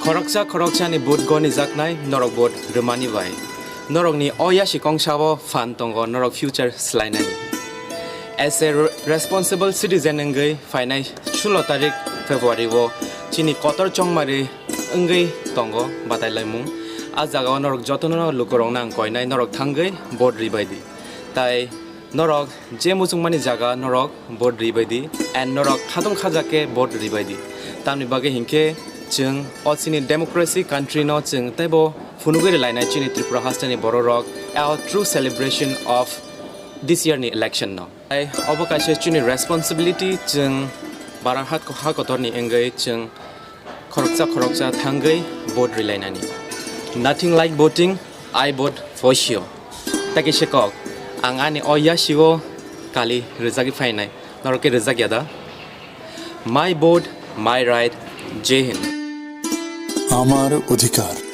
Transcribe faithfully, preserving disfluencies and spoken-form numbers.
Khoroksa khoroksani vote gonijaknai norok vote rwmani bai. Norokni o yasi kongsao phan tongo norok future swlainani. As a re-, responsible citizen wngwi phainai sulo tarik February o chini kotor chongmari wngwi tongo batailaimung. A jagao norok jotono lukurokno ang koinai norok thangwi vote ribai di. Tai norok je muchungmani jaga norok vote ribai di and norok khatung khajak khe vote ribai di. Tamni bagwi hinkhe chwng o chini democracy country no chwng teibo phunugwi rwlainai chini Tripura hasteni bororok a true celebration of this year ni election no. Tai obo kaisa chini responsibility chwng bara ha, ha kotorni wngwi chwng khoroksa khoroksa thangwi vote rilainani. Nothing like voting, I vote for sure. Tei kaisa kok, ang ani o yasio kali rwjagwi phainai, norok khe rwjak ya da? My vote, my right, Jai Hind. আমার অধিকার।